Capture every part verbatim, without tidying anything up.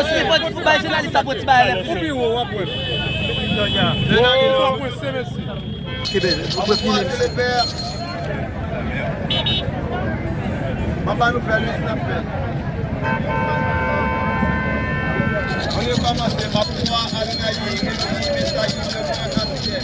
Osi, fò, fò bay jounalis la pou ti bagay lè fini. Ou pi wo, w ap wè. Ou ap wè, se mesi. Kebe, ou pwe fini. Papa nou fè lis nan fè. Ann rekòmanse, Papwa, Adonayi, Epi, Mesayi, Levran, Asyè.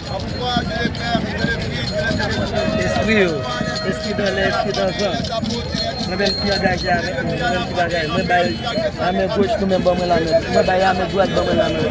Papwa, Dieu le Père, Dieu le Fils, Dieu le Saint-Esprit. Espri yo, espri dan lè, espri dan van. Mwen menm ki angaje avèk nou, mwen menm ki bagay. Mwen bay a men goch, nou menm ban mwen la men. Mwen bay a men dwat, ban mwen la men.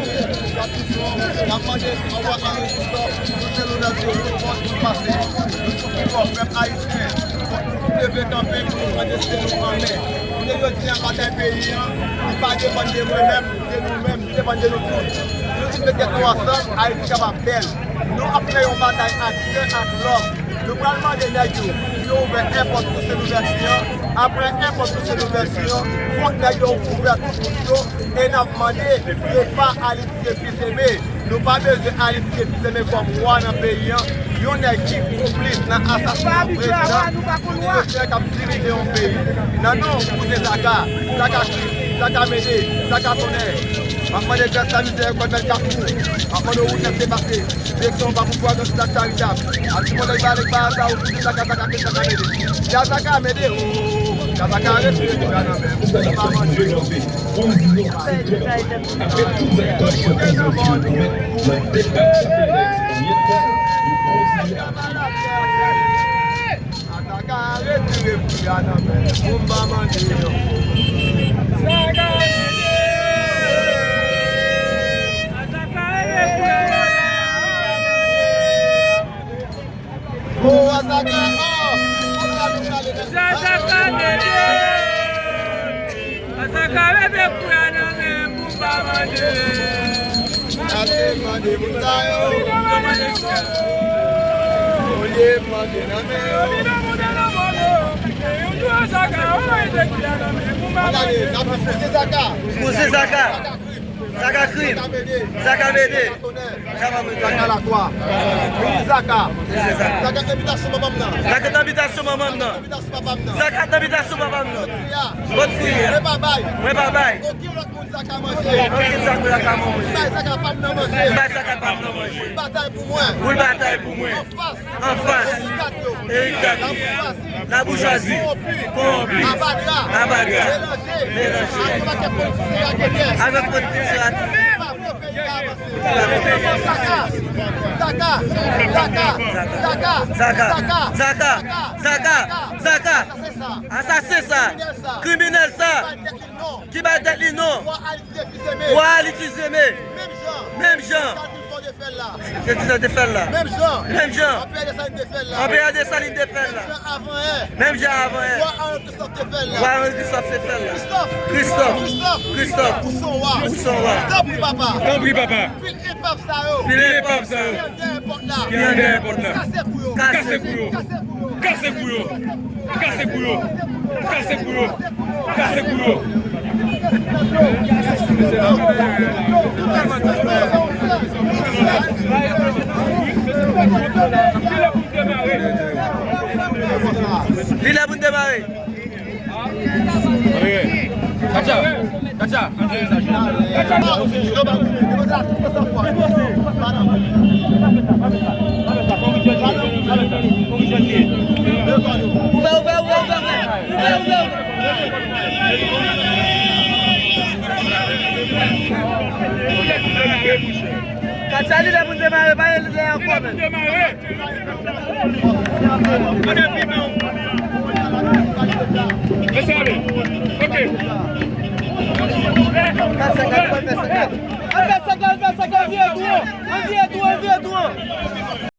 N ap mande anba anrejistman, nou se louvèti, nou pòt nou pase. Nou soufri fò, pèp ayisyen. Fòk nou tout leve kanpe pou nou pran desten nou an men. Kounye jodi a, batay peyi an, li pa depann de mwen menm, de nou menm, li depann de nou tout. Si nou tout met tèt nou ansanm, Ayiti kapab bèl. Nou ap fè yon batay ak kè, ak lòm. Nou pral mande nèg yo pou yo ouvè èpòt pou se louvèti an. Apre èpòt pou se louvèti an, fòk nèg yo ouvè tout wout yo. E n ap mande depa Alix J P Zeme. Nou pa bezwen Alix J P Zeme kòm wa nan peyi an. Yon nèg ki konplis nan asasinen yon prezidan, yon dirijan k ap dirije yon peyi. Nan non Kouzen Zaka, Zaka Kris, Zaka Mede, Zaka Tonnè. M ap mande gras la mizè kòd nan kafou. M ap mande wout nan se pase. Direksyon pa pou pwa nan sila charitable. A ti mwen lèk ba lèk ba sa ou koute Zaka Zaka ke Zaka Mede. Ya Zaka Mede ooo. Ya Zaka retire kou la nan men. Sa pa manje. Apre tout zak tòch yo konzansi yo komèt nan depatman Lòdès, yè, nou kontinye ap Azaka retire kou la nan men. Pou m pa mande non. Oh, Azaka, oh! Konsa nou prale nan Azaka mete kou la nan men pou m pa mande. Ale mande moun sa yo. Olye mande nan men yo. Ann ale, n ap fè Kouzen Zaka. Kouzen Zaka. Zaka Krim. Zaka Bede. Zaka Bede. Zaka Lakwa. Zaka. Zaka nan bitasyon manman m nan. Zaka nan bitasyon manman m nan. Zaka nan bitasyon papa m nan. Vòt fwi. Mwen pa bay. Mwen pa bay. Okenn lòt moun Zaka manje. Okenn lòt moun Zaka manje. Bay Zaka pa m nan manje. Bay Zaka pa m nan manje. Pou l batay pou mwen. Pou l batay pou mwen. Anfas. Anfas. Oligat yo. Oligat. Laboujwazi. Laboujwazi. Kowonpi. Kowonpi. Avadra. Avadra. Melanje. Melanje. Avèk politisyen raketè. Avèk politisyen raketè. Zaka! Zaka! Zaka! Zaka! Zaka! Zaka! Zaka! Zaka! Asasen sa! Kriminèl sa! Ki bay tèt li non! Wa Alix Zeme! Menm jan! Menm jan! Sa te fè l la! Menm jan! Menm jan! Anpè Desalin te fè l la! Menm jan avan yè! Menm jan avan yè! Wa Henri Christophe te fè l la. Wa Henri Christophe te fè l la. Christophe. Christophe. Christophe. Ou se yon wa. Ou se yon wa. Tanpri papa. Tanpri papa. Pil epav sa yo. Pil epav sa yo. Ki anndan pòt la. Ki anndan pòt la. Kase kou yo. Kase kou yo. Kase kou yo. Kase kou yo. Kase kou yo. Kase kou yo. Li lè pou n demare. Katja, Katja. Ouvè, ouvè, ouvè, ouvè. Ouvè, ouvè, ouvè. Katja, li lè pou n demare, pa rele dèyè ankò, men. Lese ale.